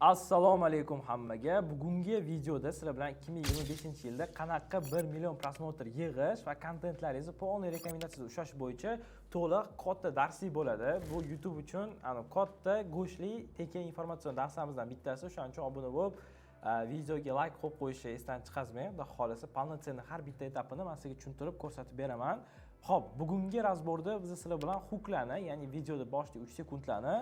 Assalomu alaykum hammaga. Bugungi videoda sizlar bilan 2025-yilda qanaqa 1 million просмотр yig'ish va kontentlaringizni полный рекомендация da ushlash bo'yicha to'liq katta darslik bo'ladi. Bu YouTube uchun ana katta go'shtli tekin informatsion darslarimizdan bittasi. O'shaning uchun obuna bo'lib, videoga layk qo'yib qo'yishni esdan chiqazmang. Xudo xohlasa, полноценный har bitta etapini men sizga tushuntirib ko'rsatib beraman. Xo'p, bugungi разбор da biz sizlar bilan huklarni, ya'ni videoda boshli 3 sekundlarni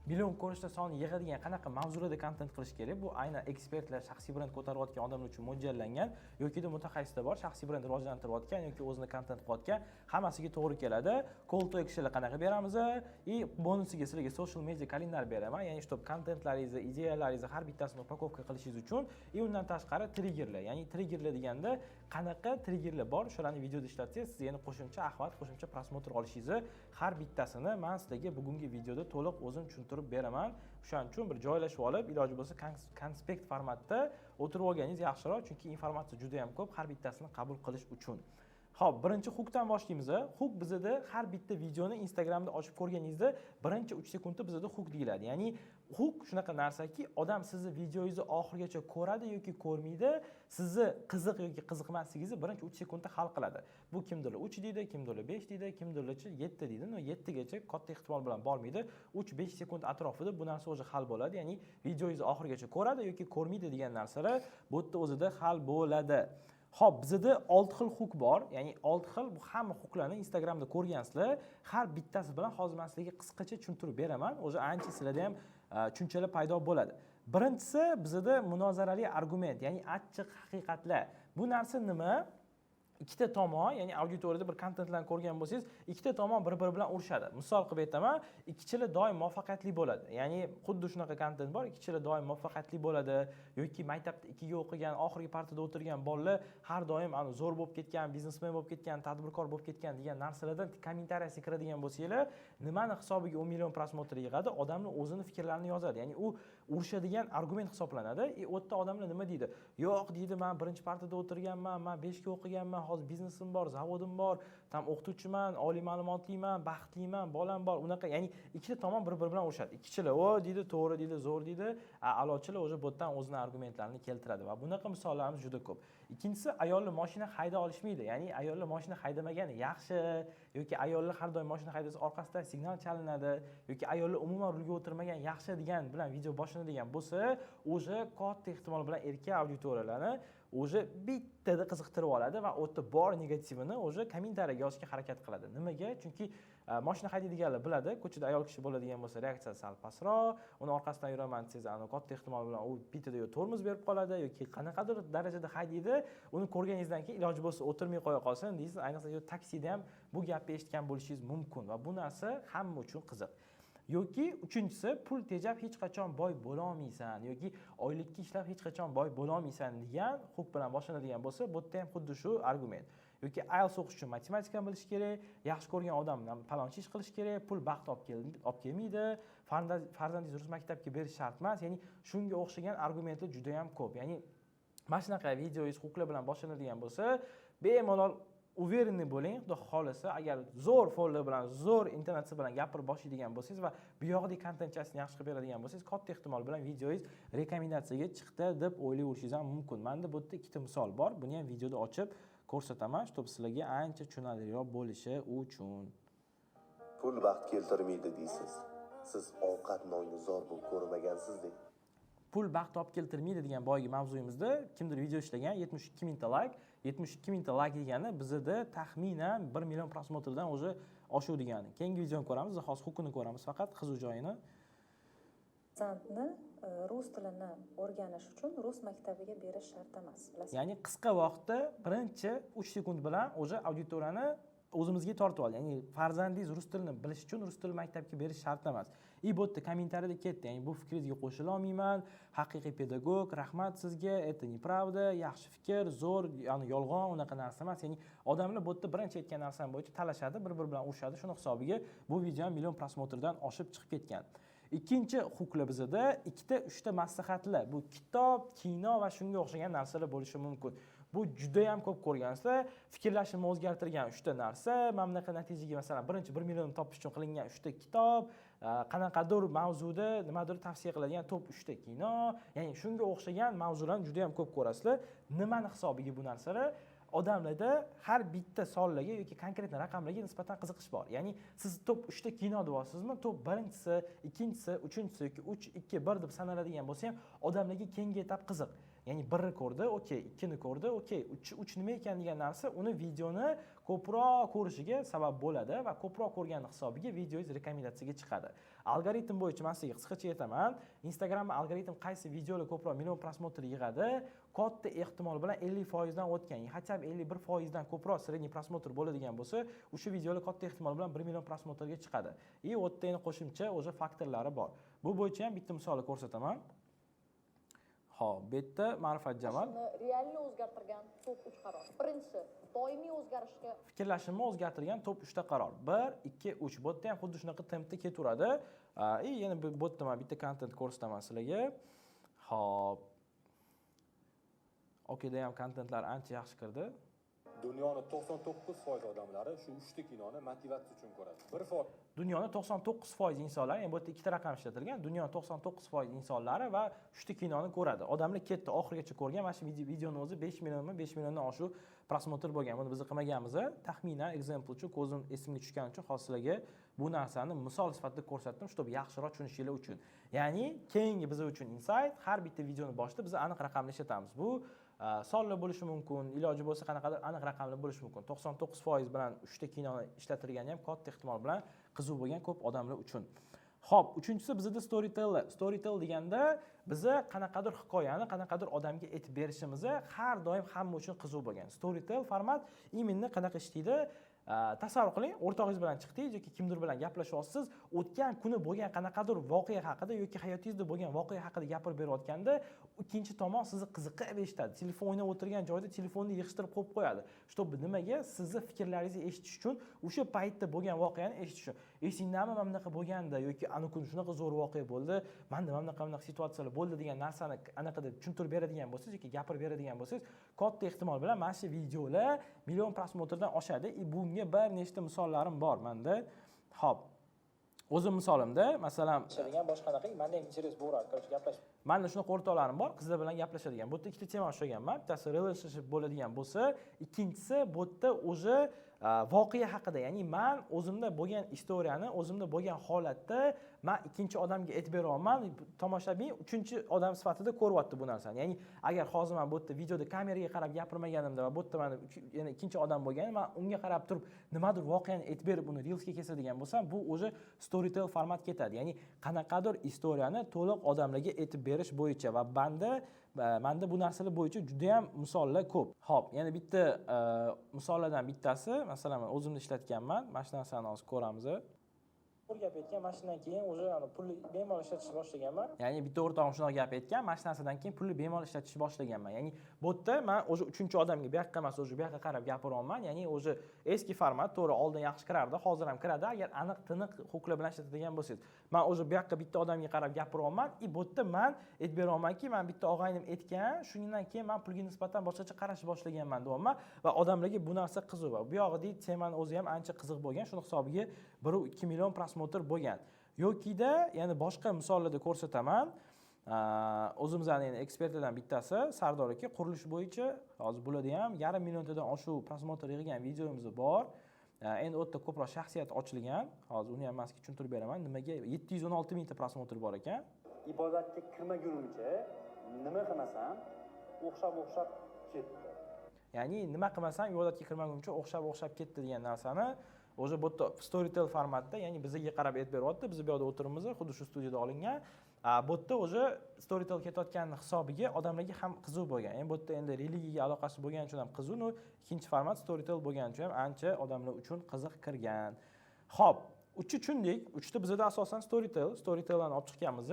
million ko'rishlar soni yig'adigan qanaqa mavzularda kontent qilish kerak. Bu aynan ekspertlar, shaxsiy brend ko'tarayotgan odamlar uchun mo'ljallangan yokida mutaxassislar bor, shaxsiy brend rivojlantirayotgan yoki o'zini kontent qilayotgan, hammasiga to'g'ri keladi. Call to actionlar qanaqa beramiz и bonusiga sizlarga social media kalendar beraman, ya'ni чтобы kontentlaringizni, ideyalaringizni har bittasini упаковка qilishingiz uchun. И undan tashqari triggerlar, ya'ni triggerlar deganda qanaqa triggerlar bor, shularni videoda ishlatsangiz, siz yana qo'shimcha охват, qo'shimcha просмотр olishingizni har bittasini man sizlarga bugungi videoda to'liq o'zim tushuntirib beraman. O'shaning uchun bir joylashib olib, iloji bo'lsa, konspekt formatda o'tirib olganingiz yaxshiroq, chunki informatsiya juda yam ko'p har bittasini qabul qilish uchun. Ho'p, birinchi hukdan boshlaymiz. Huk bizada har bitta videoni Instagramda ochib ko'rganingizda birinchi 3 sekundda bizada huk deyiladi. Ya'ni huk shunaqa narsaki, odam sizni videongizni oxirigacha ko'radi yoki ko'rmaydi, sizni qiziq yoki qiziqmasligingizni birinchi 3 sekundda hal qiladi. Bu kimdirlar 3 deydi, kimdirlar 5 deydi, kimdirlarchi 7 deydi. Но 7 gacha katta ehtimol bilan bormaydi. 3-5 sekund atrofida bu narsa уже hal bo'ladi. Ya'ni videongizni oxirigacha ko'radi yoki ko'rmaydi degan narsalar bu yerda o'zida hal bo'ladi. Xo'p, bizada 6 xil huk bor. Ya'ni 6 xil, bu hamma huklarni Instagramda ko'rgansizlar. Har bittasi bilan hozir men sizlarga qisqacha tushuntirib beraman. O'zi ancha sizlarda ham tushunchalar paydo bo'ladi. Birinchisi bizada munozarali argument, ya'ni achchiq haqiqatlar. Bu narsa nima? Ikkita tomon, ya'ni auditoriyada bir kontentlarni ko'rgan bo'lsangiz, ikkita tomon bir biri bilan urushadi. Misol qilib aytaman, ikkichila doim muvaffaqiyatli bo'ladi. Ya'ni xuddi shunaqa kontent bor, ikkichila doim muvaffaqiyatli bo'ladi yoki maktabda ikkiga o'qigan, oxirgi partada o'tirgan bolalar har doim ani zo'r bo'lib ketgan, biznesmen bo'lib ketgan, tadbirkor bo'lib ketgan degan narsalardan kommentariyasiga kiradigan bo'lsanglar, nimani hisobiga 10 million просмотр yig'adi, odamlar o'zini fikrlarini yozadi. Ya'ni u urushadigan argument hisoblanadi. И u yerda odamlar nima deydi? Yo'q, deydi, man birinchi partada o'tirganman, man 5ga o'qiganman, hozir biznesim bor, zavodim bor, там o'qituvchiman, oliy ma'lumotliman, baxtliman, bolam bor, unaqa. Ya'ni ikkita tomon bir biri bilan urushadi. Ikkichilar o deydi, to'g'ri deydi, zo'r deydi, a'lochilar уже bu yerdan o'zini argumentlarini keltiradi va bunaqa misollarimiz juda ko'p. Ikkinchisi, ayollar moshina hayda olishmaydi, ya'ni ayollar moshina haydamagani yaxshi yoki ayollar har doim moshina haydasa, orqasidan signal chalinadi yoki ayollar umuman rulga o'tirmagan yaxshi degan bilan video boshlanadigan bo'lsa, уже katta ehtimol bilan erkak auditoriyalarni уже bittada qiziqtirib oladi va u yerda bor negativini уже kommentariyaga yozishga harakat qiladi. Nimaga? Chunki moshina haydaydiganlar biladi, ko'chada ayol kishi bo'ladigan bo'lsa, reaksiyasi sal pastroq, uni orqasidan yuraman desangiz, anavi katta ehtimol bilan u bittada yo tormoz berib qoladi yoki qanaqadir darajada haydaydi. Uni ko'rganingizdan keyin iloji bo'lsa, o'tirmay qo'ya qolsin deysiz. Ayniqsa yo taksida ham bu gapni eshitgan bo'lishingiz mumkin va bu narsa hamma uchun qiziq. Yoki uchinchisi, pul tejab hech qachon boy bo'lolmaysan yoki oylikka ishlab hech qachon boy bo'lolmaysan degan huk bilan boshlanadigan bo'lsa, bu yerda ham xuddi shu argument. Yoki IELTS o'qish uchun matematikani bilish kerak, yaxshi ko'rgan odam bilan palonchi ish qilish kerak, pul baxt olib kelmaydi, farzandingizni rus maktabga berish shart emas. Ya'ni shunga o'xshagan argumentlar juda yam ko'p. Ya'ni mana shunaqa videongiz huklar bilan boshlanadigan bo'lsa, bemalol уверенный bo'ling, xudo xohlasa, agar zo'r follar bilan, zo'r intonatsiya bilan gapirib boshlaydigan bo'lsangiz va bu yoqdagi kontentchasini yaxshi qilib beradigan bo'lsangiz, katta ehtimol bilan videongiz rekomendatsiyaga chiqdi deb o'ylayverishingiz ham mumkin. Manda bu yerda ikkita misol bor, buni ham videoda ochib ko'rsataman, чтобы sizlarga ancha tushunarliroq bo'lishi uchun. Pul baxt keltirmaydi deysiz. Siz ovqat nonni zor bo'lib ko'rmagansiz-deng. Pul baxt olib keltirmaydi degan boyagi mavzuyimizda kimdir video ishlagan, 72 mingta layk. 72 mingta layk degani bizada taxminan 1 million просмотр dan уже oshuv degani. Keyingi videoni ko'ramiz, hozir hukini ko'ramiz, faqat qiziq joyini. Farzandni rus tilini o'rganish uchun rus maktabiga berish shart emas, bilasizmi? Ya'ni qisqa vaqtda birinchi 3 sekund bilan уже auditoriyani o'zimizga tortib oldi. Ya'ni farzandingiz rus tilini bilish uchun rus tili maktabga berish shart emas. И bu yerda kommentariyada ketdi, ya'ni bu fikringizga qo'shila olmayman, haqiqiy pedagog, rahmat sizga, это неправда, yaxshi fikr, zo'r, ya'ni yolg'on, unaqa narsa emas. Ya'ni odamlar bu yerda birinchi aytgan narsam bo'yicha talashadi, bir biri bilan urushadi. Shuni hisobiga bu video ham million просмотр dan oshib chiqib ketgan. Ikkinchi huklar bizada ikkita uchta maslahatlar. Bu kitob, kino va shunga o'xshagan narsalar bo'lishi mumkin. Bu judayam ko'p ko'rgansizlar. Fikrlashimni o'zgartirgan uchta narsa, mana bunaqa natijaga, masalan, birinchi 1 million topish uchun qilingan uchta kitob. qanaqadir mavzuda nimadir tavsiya qiladigan top 3 ta kino, ya'ni shunga o'xshagan mavzularni juda yam ko'p ko'rasizlar. Nimani hisobiga bu narsalar? Odamlarda har bitta sonlarga yoki конкретный raqamlarga nisbatan qiziqish bor. Ya'ni siz top 3 ta kino deyapsizmi, top birinchisi, ikkinchisi, uchinchisi yoki uch, ikki, bir deb sanaladigan bo'lsa ham, odamlarga keyingi etap qiziq. Ya'ni birni ko'rdi, okey, ikkini ko'rdi, okey, uch nima ekan degan narsa uni videoni ko'proq ko'rishiga sabab bo'ladi va ko'proq ko'rgani hisobiga videongiz rekomendatsiyaga chiqadi. Algoritm bo'yicha man sizga qisqacha aytaman. Instagram algoritm qaysi videolar ko'proq million просмотр yig'adi, katta ehtimol bilan 50%dan o'tgan, хотя бы 51%dan ko'proq средний просмотр bo'ladigan bo'lsa, o'sha videolar katta ehtimol bilan 1 million просмотр ga chiqadi. И u yerda yana qo'shimcha o'sha faktorlari bor. Bu bo'yicha ham bitta misolni ko'rsataman. Ho'p, bu yerda Ma'rifat Jamal. Реально o'zgartirgan top 3 qaror. Birinchisi, doimiy o'zgarishga Fikrlashimni o'zgartirgan top 3 ta qaror. 1, 2, 3. Bu yerda ham xuddi shunaqa tempda ketaveradi. И yana bu yerda man bitta kontent ko'rsataman sizlarga. Ho'p. Okeyda ham kontentlar ancha yaxshi kirdi. Dunyoni 99% odamlari shu uchta kinoni motivatsiya uchun ko'radi. 1% Dunyoni 99% insonlari, ya'ni bu yerda ikkita raqam ishlatilgan, dunyoni 99% insonlari va uchta kinoni ko'radi. Odamlar ketdi, oxirigacha ko'rgan. Mana shu videoni o'zi 5 millionmi, 5 milliondan oshiq просмотр bo'lgan. Buni biz qilmaganmiz, taxminan example uchun, ko'zim esimga tushgani uchun hozir sizlarga bu narsani misol sifatida ko'rsatdim, чтобы yaxshiroq tushunishinglar uchun. Ya'ni keyingi biz uchun insight: har bitta videoni boshida biz aniq raqamni ishlatamiz. Bu sonlar bo'lishi mumkin, iloji bo'lsa qanaqadir aniq raqamlar bo'lishi mumkin. 99% bilan uchta kinoni ishlatilgani ham katta ehtimol bilan qiziq bo'lgan ko'p odamlar uchun. Ho'p, uchinchisi bizada storyteller. Storytell deganda biza qanaqadir hikoyani qanaqadir odamga aytib berishimiz har doim hamma uchun qiziq bo'lgan. Storytell format именно qanaqa ishlaydi? Tasavvur qiling, o'rtog'ingiz bilan chiqdingiz yoki kimdir bilan gaplashyapsiz, o'tgan kuni bo'lgan qanaqadir voqea haqida yoki hayotingizda bo'lgan voqea haqida gapirib berayotganda, ikkinchi tomon sizni qiziqib eshitadi. Telefon o'ynab o'tirgan joyida telefonni yig'ishtirib qo'yib qo'yadi, чтобы nimaga? Sizni fikrlaringizni eshitish uchun, o'sha paytda bo'lgan voqeani eshitish uchun. Esingdami, mana bunaqa bo'lganda yoki ana kuni shunaqa zo'r voqea bo'ldi, manda mana bunaqa bunaqa situatsiyalar bo'ldi degan narsani anaqa deb tushuntirib beradigan bo'lsangiz yoki gapirib beradigan bo'lsangiz, katta ehtimol bilan mana shu videolar million просмотр dan oshadi. И bunga bir nechta misollarim bor manda. Ho'p, o'zim misolimda, masalan, boshqa qanaqa, manda ham интерес bo'lardi, короче, gaplashib. Manda shunaqa o'rtoqlarim bor, qizlar bilan gaplashadigan. Bu yerda ikkita tema ushlaganman. Bittasi relationship bo'ladigan bo'lsa, ikkinchisi bu yerda уже voqea haqida, ya'ni man o'zimda bo'lgan история ni, o'zimda bo'lgan holatda man ikkinchi odamga aytib beryapman, tomoshabin uchinchi odam sifatida ko'ryapti bu narsani. Ya'ni agar hozir man bu yerda videoda kameraga qarab gapirmaganimda va bu yerda mani yana ikkinchi odam bo'lganda, man unga qarab turib nimadir voqeani aytib berib, uni reelsga kesadigan bo'lsam, bu уже storytell format ketadi. Ya'ni qanaqadir история ni to'liq odamlarga aytib berish bo'yicha va manda bu narsalar bo'yicha judayam misollar ko'p. Ho'p, yana bitta misollardan bittasi, masalan, man o'zimda ishlatganman, mana shu narsani hozir ko'ramiz. Pul gap aytgan, mana shundan keyin уже pulni bemalol ishlatishni boshlaganman. Ya'ni bitta o'rtog'im shunaqa gap aytgan, mana shu narsadan keyin pulni bemalol ishlatishni boshlaganman. Ya'ni bu yerda man уже uchinchi odamga, bu yoqqa emas, уже bu yoqqa qarab gapiryapman. Ya'ni уже eski format, to'g'ri, oldin yaxshi kirardi, hozir ham kiradi, agar aniq, tiniq hooklar bilan ishlatadigan bo'lsangiz. Man уже bu yoqqa bitta odamga qarab gapiryapman и bu yerda man aytib beryapmanki, man bitta og'aynim aytgan, shundan keyin man pulga nisbatan boshqacha qarashni boshlaganman deyapman va odamlarga bu narsa qiziq va bu yog'idagi temani o'zi ham ancha qiziq bo'lgan, shuni hisobiga 1,2 million просмотр bo'lgan. Yokida yana boshqa misollarda ko'rsataman. O'zimizni endi ekspertlardan bittasi Sardor aka, qurilish bo'yicha. Hozir bularda ham yarim milliontadan oshiq просмотр yig'gan videomiz bor. Endi u yerda ko'proq shaxsiyat ochilgan. Hozir uni ham man sizga tushuntirib beraman, nimaga 716 mingta просмотр bor ekan. Ibodatga kirmagunimcha nima qilmasam, o'xshab o'xshab ketdi. Ya'ni nima qilmasam, ibodatga kirmagunimcha o'xshab o'xshab ketdi degan narsani уже bu yerda storytell formatda, ya'ni bizga qarab aytib beryapti, biz bu yoqda o'tiribmiz, xuddi shu studiyada olingan. Bu yerda уже storytell ketayotganini hisobiga odamlarga ham qiziq bo'lgan. Endi bu yerda endi religiyaga aloqasi bo'lgani uchun ham qiziq, но ikkinchi format storytell bo'lgani uchun ham ancha odamlar uchun qiziq kirgan. Ho'p, uchni tushundik. Uchta bizada asosan storytell, storytelllarni olib chiqqanmiz.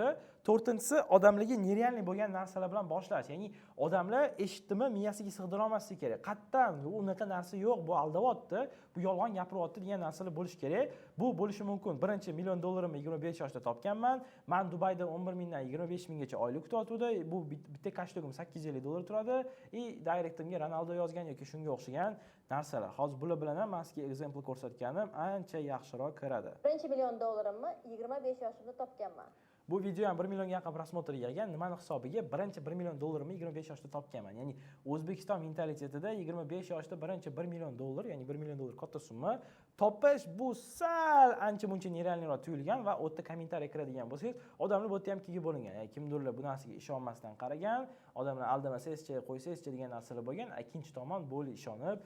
To'rtinchisi, odamlarga нереальный bo'lgan narsalar bilan boshlash. Ya'ni odamlar eshitdimi, miyasiga sig'dira olmasligi kerak. Qayerdan unaqa narsa yo'q, bu aldayapti, bu yolg'on gapiryapti degan narsalar bo'lishi kerak. Bu bo'lishi mumkin. Birinchi million dollarimni 25 yoshda topganman. Man Dubayda 11 mingdan 25 minggacha oylik kutyapti. Bu bitta кошелёк im 850 dollar turadi. И direktimga Ronaldo yozgan yoki shunga o'xshagan narsalar. Hozir bular bilan ham man sizga example ko'rsatganim ancha yaxshiroq kiradi. Birinchi million dollarimni 25 yoshimda topganman. Bu video ham 1 millionga yaqin просмотр yig'gan. Nimani hisobiga? Birinchi 1 million dollarimni 25 yoshda topganman. Ya'ni O'zbekiston mentalitetida 25 yoshda birinchi 1 million dollar, ya'ni 1 million dollar katta summa topish, bu sal ancha muncha нереальный roq tuyulgan va u yerda kommentariy kiradigan bo'lsangiz, odamlar bu yerda ham ikkiga bo'lingan. Ya'ni kimdirlar bu narsaga ishonmasdan qaragan, odamlar aldamasangizchi, qo'ysangizchi degan narsalar bo'lgan. Ikkinchi tomon bo'lib ishonib,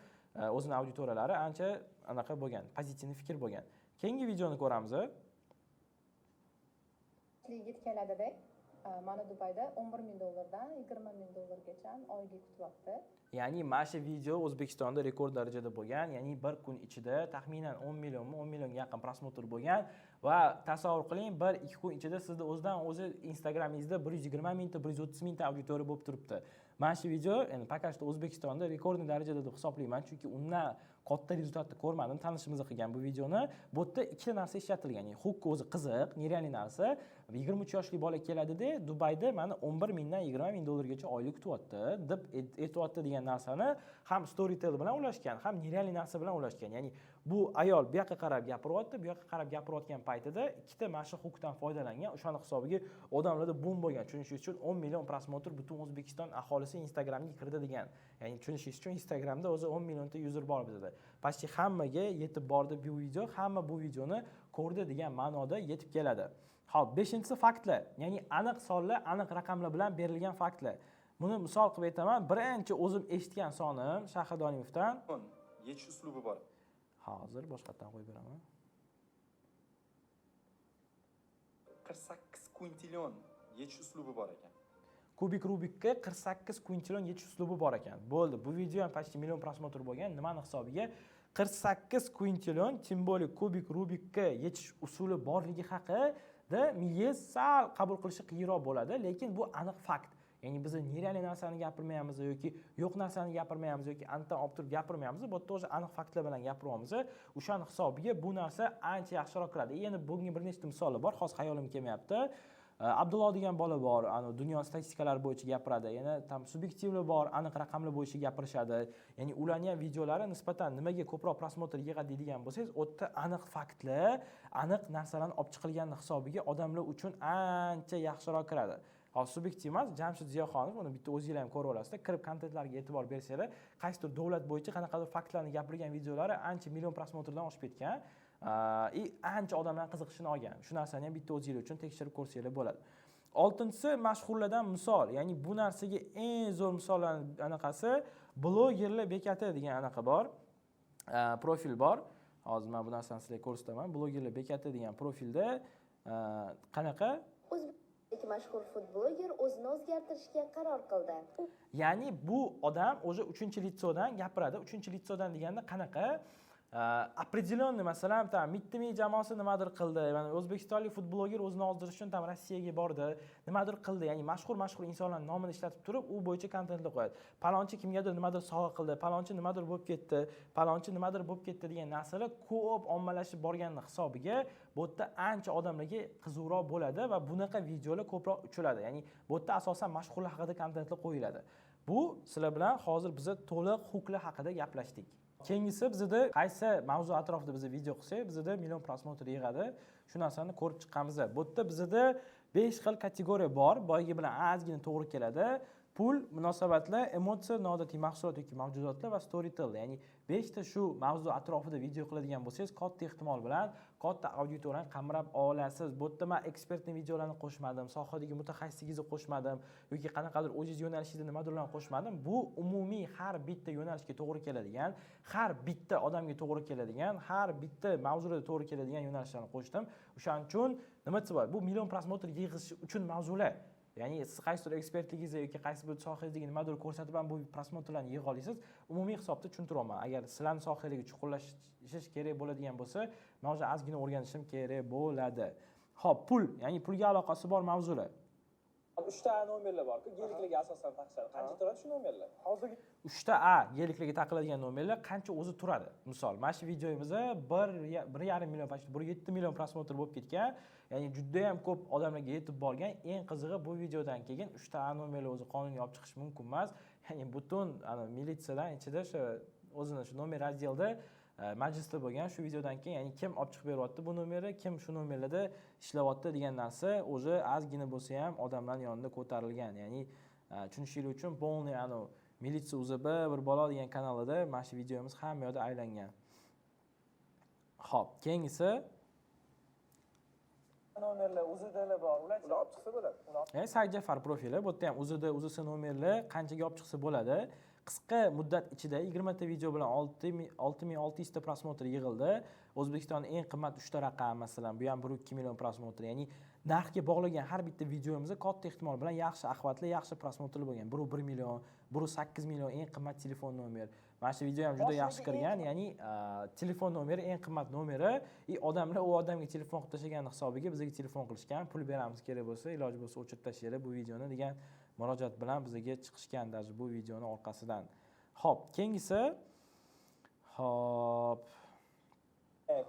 o'zini auditoriyalari ancha anaqa bo'lgan, pozitivniy fikr bo'lgan. Keyingi videoni ko'ramiz. Yigit keladida, mana Dubayda 11 ming dollardan 20 ming dollargacha oylik kutyapti. Ya'ni mana shu video O'zbekistonda rekord darajada bo'lgan, ya'ni bir kun ichida taxminan 10 millionmi, 10 millionga yaqin просмотр bo'lgan va tasavvur qiling, 1-2 kun ichida sizni o'zidan o'zi Instagramingizda 120 mingta, 130 mingta auditoriya bo'lib turibdi. Mana shu video endi пока что O'zbekistonda rekordniy darajada deb hisoblayman, chunki undan katta результат ni ko'rmadim. Tanishimiz qilgan bu videoni. Bu yerda ikkita narsa ishlatilgan. Ya'ni hook o'zi qiziq, нереальный narsa. 23 yoshli bola keladida, Dubayda mani 11 mingdan 20 ming dollargacha oylik kutyapti deb aytyapti degan narsani ham storytell bilan ulashgan, ham нереальный narsa bilan ulashgan. Ya'ni bu ayol bu yoqqa qarab gapiryapti, bu yoqqa qarab gapirayotgan paytida ikkita mana shu hookdan foydalangan, o'shani hisobiga odamlarda bum bo'lgan. Tushunishingiz uchun, 10 million просмотр butun O'zbekiston aholisi Instagramga kirdi degan. Ya'ni tushunishingiz uchun, Instagramda o'zi 10 millionta user bor bizda. Почти hammaga yetib bordi bu video, hamma bu videoni ko'rdi degan ma'noda yetib keladi. Xo'p, beshinchisi, faktlar. Ya'ni aniq sonlar, aniq raqamlar bilan berilgan faktlar. Buni misol qilib aytaman, birinchi o'zim eshitgan sonim Shahidonimovdan. Yechish uslubi bor. Hozir boshqatdan qo'yib beraman. 48 kvintilion yechish uslubi bor ekan. Kubik Rubikka 48 kvintilion yechish uslubi bor ekan. Bo'ldi. Bu video ham почти million просмотр bo'lgan. Nimani hisobiga? 48 kvintilion, тем более kubik Rubikka yechish usuli borligi haqida miya sal qabul qilishi qiyinroq bo'ladi, lekin bu aniq fakt. Ya'ni biz нереальный narsani gapirmayapmiz yoki yo'q narsani gapirmayapmiz yoki aniqdan olib turib gapirmayapmiz. Bu yerda o'zi aniq faktlar bilan gapiryapmiz. O'shani hisobiga bu narsa ancha yaxshiroq kiradi. Yana bunga bir nechta misollar bor, hozir xayolimga kelmayapti. Abdulloh degan bola bor, ani dunyo statistikalari bo'yicha gapiradi. Yana tam subyektivli bor, aniq raqamlar bo'yicha gapirishadi. Ya'ni ularning ham videolari nisbatan nimaga ko'proq просмотр yig'adi deydigan bo'lsangiz, u yerda aniq faktlar, aniq narsalarni olib chiqilgani hisobiga odamlar uchun ancha yaxshiroq kiradi. Hozir subyektiv emas, Jamshid Ziyoxonov, uni bitta o'zinglar ham ko'rib olasizlar, kirib kontentlarga e'tibor bersanglar, qaysidir davlat bo'yicha qanaqadir faktlarni gapirgan videolari ancha million просмотр dan oshib ketgan. И ancha odamlar qiziqishini olgan. Shu narsani ham bitta o'zinglar uchun tekshirib ko'rsanglar bo'ladi. Oltinchisi, mashhurlardan misol. Ya'ni bu narsaga eng zo'r misollarning anaqasi blogerlar bekati degan anaqa bor. Profil bor. Hozir men bu narsani sizlarga ko'rsataman. Blogerlar bekati degan profilda qanaqa O'zbek mashhur food-bloger o'zini o'zgartirishga qaror qildi. Ya'ni bu odam o'zi uchinchi лицо dan gapiradi. Uchinchi лицо dan deganda qanaqa? Определенный, masalan, там Mittimi jamoasi nimadir qildi, mana o'zbekistonlik food-bloger o'zini ozdirish uchun там Rossiyaga bordi, nimadir qildi. Ya'ni mashhur mashhur insonlarning nomini ishlatib turib, u bo'yicha kontentlar qo'yadi. Palonchi kimgadir nimadir sovg'a qildi, palonchi nimadir bo'lib ketdi, palonchi nimadir bo'lib ketdi degan narsalar ko'p ommalashib borganini hisobiga bu yerda ancha odamlarga qiziqroq bo'ladi va bunaqa videolar ko'proq uchiladi. Ya'ni bu yerda asosan mashhurlar haqida kontentlar qo'yiladi. Bu sizlar bilan hozir biza to'liq hooklar haqida gaplashdik. Keyingisi, bizda qaysi mavzu atrofida biz video qilsak, bizda million просмотр yig'adi. Shu narsani ko'rib chiqqanmiz. Bu yerda bizda 5 xil kategoriya bor. Boyagi bilan ozgina to'g'ri keladi. Pul, munosabatlar, emotsiya, noodatiy mahsulot yoki mavjudotlar va storytell. Ya'ni 5 ta shu mavzu atrofida video qiladigan bo'lsangiz, katta ehtimol bilan katta auditoriyani qamrab olasiz. Bu yerda men ekspertning videolarini qo'shmadim, sohadagi mutaxassisingizni qo'shmadim yoki qanaqadir o'zingiz yo'nalishingizda nimadirlarni qo'shmadim. Bu umumiy har bitta yo'nalishga to'g'ri keladigan, har bitta odamga to'g'ri keladigan, har bitta mavzuga to'g'ri keladigan yo'nalishlarni qo'shdim. O'shaning uchun nima desa bo'ladi? Bu million просмотр yig'ish uchun mavzular. Ya'ni siz qaysidir ekspertligingizni yoki qaysi bir sohangizdagi nimadir ko'rsatib ham bu просмотр larni yig'a olasiz. Umumiy hisobda tushuntiryapman. Agar sizlarning sohangizga chuqurlashish kerak bo'ladigan bo'lsa, men o'zi ozgina o'rganishim kerak bo'ladi. Xo'p, pul, ya'ni pulga aloqasi bor mavzular. Uchta A nomerlar bor-ku, geliklarga asosan taqishadi. Qancha turadi shu nomerlar? Hozirgi Uchta A geliklarga taqiladigan nomerlar qancha o'zi turadi? Misol, mana shu videomizda 1,5 million, почти 1,7 million просмотр bo'lib ketgan, ya'ni judayam ko'p odamlarga yetib borgan. Eng qizig'i, bu videodan keyin uchta A nomerlar o'zi qonuniy olib chiqish mumkin emas, ya'ni butun ana militsiyadan ichida o'sha o'zini shu nomer отдел da majlisda bo'lgan shu videodan keyin, ya'ni kim olib chiqib beryapti bu nomerni, kim shu nomerlarda ishlayapti degan narsa уже ozgina bo'lsa ham odamlarni yonida ko'tarilgan. Ya'ni tushunishinglar uchun, полный anavi "Militsiya UZB bir balo" degan kanalida mana shu videomiz hamma yoqda aylangan. Ho'p, keyingisi. Nomerlar, УЗД lar bor. Ular Ular olib chiqsa bo'ladi. Ya'ni Said Jafar profili, bu yerda ham УЗД, УЗС nomerlar qanchaga olib chiqsa bo'ladi. Qisqa muddat ichida 20 ta video bilan 6600 ta просмотр yig'ildi. O'zbekistonning eng qimmat uchta raqam, masalan, bu ham 1,2 million просмотр. Ya'ni narxga bog'lagan har bitta videomizda katta ehtimol bilan yaxshi охват lar, yaxshi просмотр lar bo'lgan: 1,1 million, 1,8 million eng qimmat telefon nomer. Mana shu video ham juda yaxshi kirgan, ya'ni telefon nomeri eng qimmat nomeri, и odamlar u odamga telefon qilib tashlagani hisobiga bizga telefon qilishgan, pul beramiz kerak bo'lsa, iloji bo'lsa o'chirib tashlanglar bu videoni degan murojaat bilan bizga chiqishgan даже bu videoni orqasidan. Ho'p, keyingisi. Ho'p.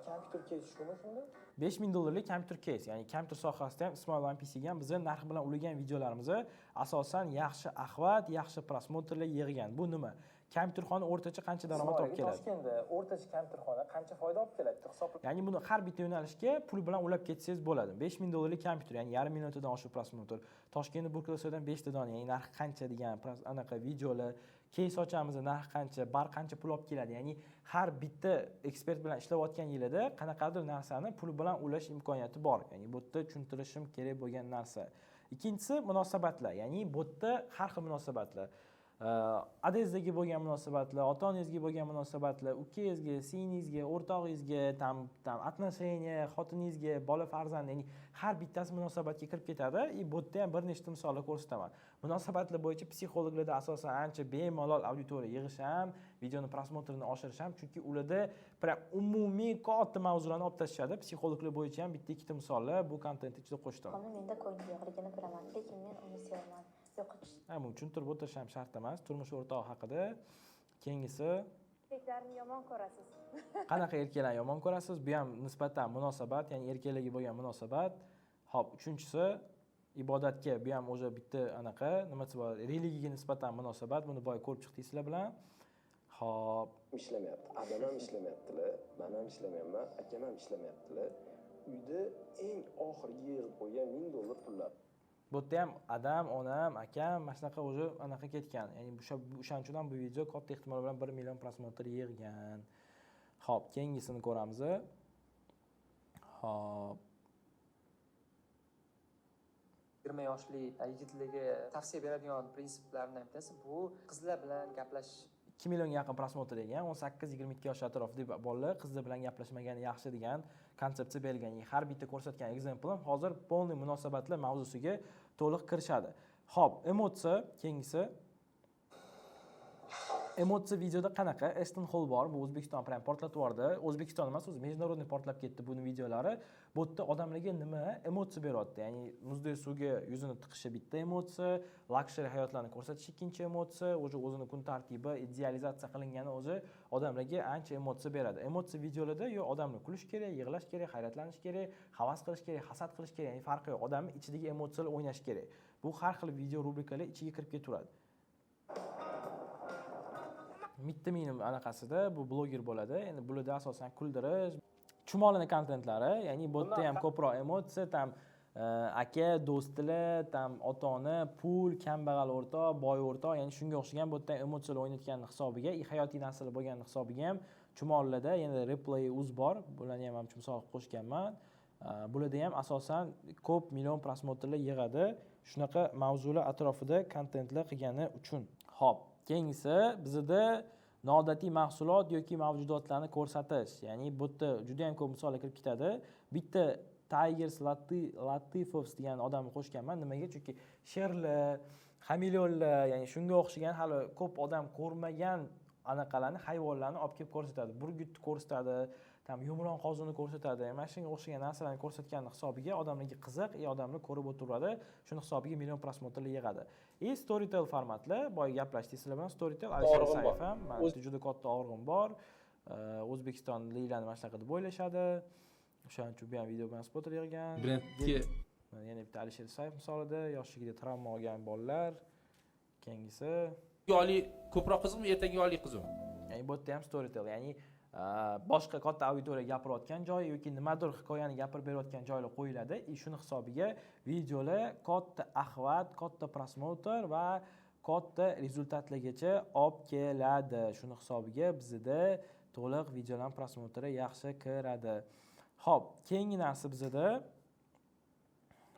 Kompyuter кейс shumi shunda? 5000 dollarlik kompyuter кейс, ya'ni kompyuter sohasida ham Ismoil MPCga ham biza narx bilan ulagan videolarimizni asosan yaxshi охват, yaxshi просмотр lar yig'gan. Bu nima? Kompyuterxona o'rtacha qancha daromad olib keladi? Toshkentda o'rtacha kompyuterxona qancha foyda olib keladi hisob? Ya'ni buni har bitta yo'nalishga pul bilan ulab ketsangiz bo'ladi. 5000 dollarlik kompyuter, ya'ni yarim milliontadan oshiq просмотр. Toshkentda burkalasoydan beshta dona, ya'ni narxi qancha degan anaqa videolar, кейс ochamiz, narxi qancha, bar qancha pul olib keladi. Ya'ni har bitta ekspert bilan ishlayotgan yilida qanaqadir narsani pul bilan ulash imkoniyati bor. Ya'ni bu yerda tushuntirishim kerak bo'lgan narsa. Ikkinchisi, munosabatlar. Ya'ni bu yerda har xil munosabatlar, adangizga bo'lgan munosabatlar, ota onangizga bo'lgan munosabatlar, ukangizga, singlingizga, o'rtog'ingizga, там отношения, xotiningizga, bola farzand, ya'ni har bittasi munosabatga kirib ketadi. И bu yerda ham bir nechta misollar ko'rsataman. Munosabatlar bo'yicha psixologlarda asosan ancha bemalol auditoriya yig'ish ham, videoni просмотр ini oshirish ham, chunki ularda прям umumiy katta mavzularni olib tashlashadi. Psixologlar bo'yicha ham bitta ikkita misollar bu kontent ichida qo'shdim. Qoni menda ko'ngli yo'qligini bilaman, lekin men uni sevaman. Yo'qotish Ha, buni tushuntirib o'tirish ham shart emas. Turmush o'rtog'i haqida. Keyingisi. Erkaklarni yomon ko'rasiz. Qanaqa erkaklarni yomon ko'rasiz? Bu ham nisbatan munosabat, ya'ni erkaklarga bo'lgan munosabat. Ho'p, uchinchisi, ibodatga. Bu ham уже bitta anaqa, nima desa bo'ladi, religiyaga nisbatan munosabat. Buni boya ko'rib chiqdik sizlar bilan. Ho'p. Ishlamayapti, adam ham ishlamayaptilar, man ham ishlamayapman, akam ham ishlamayaptilar. Uyda eng oxirgi yig'ib qo'ygan 1000 dollar pullar. Bu yerda ham adam, onam, akam, mana shunaqa уже anaqa ketgan. Ya'ni o'shaning uchun ham bu video katta ehtimol bilan 1 million просмотр yig'gan. Ho'p, keyingisini ko'ramiz. Ho'p. 20 yoshli yigitlarga tavsiya beradigan prinsiplarni bittasi bu qizlar bilan gaplashish. 2 millionga yaqin просмотр degan, 18-22 yosh atrofidagi bolalar qizlar bilan gaplashmagani yaxshi degan konsepsiya berilgan. Ya'ni har bitta ko'rsatgan example hozir полный munosabatlar mavzusiga to'liq kirishadi. Ho'p, emotsiya, keyingisi. Emotsiya videoda qanaqa? Eston Hall bor, bu O'zbekiston prям portlatib yubordi. O'zbekiston emas, o'zi международный portlab ketdi buni videolari. Bu yerda odamlarga nima emotsiya beryapti? Ya'ni muzdek suvga yuzini tiqishi bitta emotsiya, luxury hayotlarni ko'rsatish ikkinchi emotsiya, уже o'zini kun tartibi idealizatsiya qilingani o'zi odamlarga ancha emotsiya beradi. Emotsiya videolarda yo odamlar kulish kerak, yig'lash kerak, hayratlanish kerak, havas qilish kerak, hasad qilish kerak, ya'ni farqi yo'q. Odamni ichidagi emotsiyalar o'ynash kerak. Bu har xil video rubrikalar ichiga kirib ketaveradi. Mitti mini anaqasida bu bloger bo'ladi. Endi bularda asosan kuldirish, chumolini kontentlari, ya'ni bu yerda ham ko'proq emotsiya, там aka, do'stlar, там ota ona, pul, kambag'al o'rtoq, boy o'rtoq, ya'ni shunga o'xshagan bu yerda emotsiyalar o'ynatgani hisobiga, и hayotiy narsalar bo'lgani hisobiga ham chumolilarda yana Replay uz bor. Bularni ham misol qilib qo'shganman. Bularda ham asosan ko'p million просмотр lar yig'adi shunaqa mavzular atrofida kontentlar qilgani uchun. Ho'p, keyingisi bizada noodatiy mahsulot yoki mavjudotlarni ko'rsatish. Ya'ni bu yerda juda yam ko'p misollar kirib ketadi. Bitta Tigers Latifovs degan odamni qo'shganman. Nimaga? Chunki sherlar, xameleonlar, ya'ni shunga o'xshagan hali ko'p odam ko'rmagan anaqalarni, hayvonlarni olib kelib ko'rsatadi. Burgutni ko'rsatadi. Там yumron qozonni ko'rsatadi, mana shunga o'xshagan narsalarni ko'rsatgani hisobiga odamlarga qiziq и odamlar ko'rib o'tiradi, shuni hisobiga million просмотр lar yig'adi. И storytell formatlar, boya gaplashdik sizlar bilan, storytell. Alisher Og'rig'im bor. Isayev ham, mani juda katta og'rig'im bor. O'zbekistonliklarni mana shunaqa deb o'ylashadi, o'shaning uchun bu ham video bilan просмотр yig'gan. Brendga Mana yana bitta Alisher Isayev misolida yoshligida travma olgan bolalar. Keyingisi oylik ko'proq qiziqmi, ertangi oylik qiziqmi? Ya'ni bu yerda ham storytell, ya'ni boshqa katta auditoriya gapirayotgan joyi yoki nimadir hikoyani gapirib berayotgan joylar qo'yiladi и shuni hisobiga videolar katta охват, katta просмотр va katta результат largacha olib keladi. Shuni hisobiga bizada to'liq videolar просмотр i yaxshi kiradi. Ho'p, keyingi narsa bizada,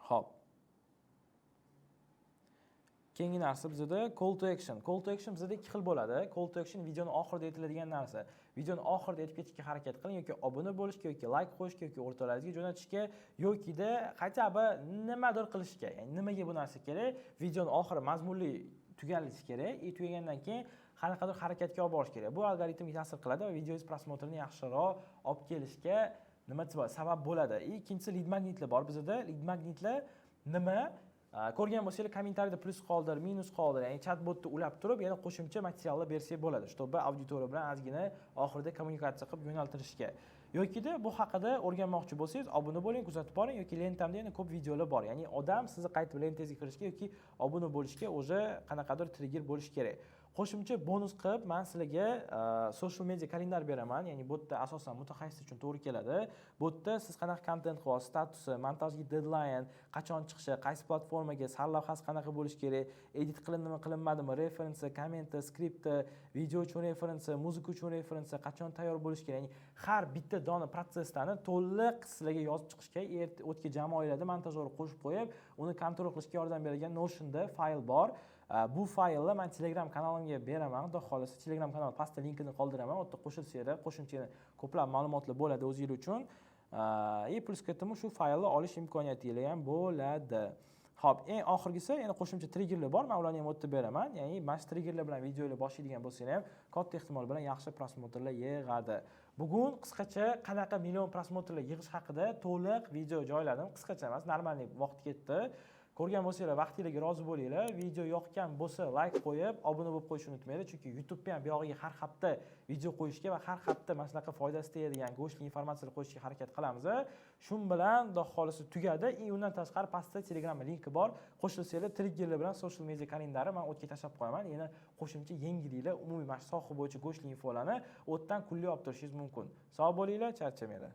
ho'p, keyingi narsa bizada call to action. Call to action bizada ikki xil bo'ladi. Call to action videoni oxirida aytiladigan narsa. Videoni oxirida aytib ketishga harakat qiling, yoki obuna bo'lishga, yoki layk qo'yishga, yoki o'rtoqlaringizga jo'natishga, yokida хотя бы nimadir qilishga. Ya'ni nimaga bu narsa kerak? Videoni oxiri mazmunli tugallashi kerak и tugagandan keyin qanaqadir harakatga olib borish kerak. Bu algoritmga ta'sir qiladi va videongiz просмотр ini yaxshiroq olib kelishga, nima desa bo'ladi, sabab bo'ladi. И ikkinchisi, lead magnitlar bor bizada. Lead magnitlar nima? Ko'rgan bo'lsanglar, kommentariyda plyus qoldir, minus qoldir, ya'ni chat botni ulab turib, yana qo'shimcha materiallar bersak bo'ladi, чтобы auditoriya bilan ozgina oxirida kommunikatsiya qilib yo'naltirishga. Yokida bu haqida o'rganmoqchi bo'lsangiz, obuna bo'ling, kuzatib boring yoki lentamda yana ko'p videolar bor. Ya'ni odam sizni qaytib lentangizga kirishga yoki obuna bo'lishga уже qanaqadir trigger bo'lishi kerak. Qo'shimcha bonus qilib man sizlarga social media kalendar beraman. Ya'ni bu yerda asosan mutaxassis uchun to'g'ri keladi. Bu yerda siz qanaqa kontent qilyapsiz, statusi, montajga deadline qachon chiqishi, qaysi platformaga, sarlavhasi qanaqa bo'lishi kerak, edit qilindimi, qilinmadimi, referensi, kommenti, skripti, video uchun referensi, muzika uchun referensi, qachon tayyor bo'lishi kerak, ya'ni har bitta dona protsesslarni to'liq sizlarga yozib chiqishga, o'tga jamoalarda montajyor qo'shib qo'yib, uni kontrol qilishga yordam beradigan Notionda fayl bor. Bu faylni man Telegram kanalimga beraman. Xudo xohlasa, Telegram kanal pastda linkini qoldiraman. U yerda qo'shilsanglar, qo'shimcha ko'plab ma'lumotlar bo'ladi o'zinglar uchun. И плюс к этому shu faylni olish imkoniyatinglar ham bo'ladi. Ho'p, eng oxirgisi, yana qo'shimcha triggerlar bor, man ularni ham o'tib beraman. Ya'ni mana shu triggerlar bilan videolar boshlaydigan bo'lsanglar ham katta ehtimol bilan yaxshi просмотр lar yig'adi. Bugun qisqacha qanaqa million просмотр lar yig'ish haqida to'liq video joyladim. Qisqacha emas, нормальный vaqt ketdi. Ko'rgan bo'lsanglar, vaqtinglarga rozi bo'linglar. Video yoqqan bo'lsa, layk qo'yib, obuna bo'lib qo'yishni unutmanglar, chunki YouTubeda ham buyog'iga har hafta video qo'yishga va har hafta mana shunaqa foydasi tegadigan go'shtli informatsiyalar qo'yishga harakat qilamiz. Shu bilan xudo xohlasa tugadi. И undan tashqari pastda Telegram linki bor, qo'shilsanglar, triggerlar bilan social media kalendari man o'tga tashlab qo'yaman. Yana qo'shimcha yangiliklar, umumiy mana shu soha bo'yicha go'shtli infolarni o'tdan kunlik olib turishingiz mumkin. Sog' bo'linglar, charchamanglar.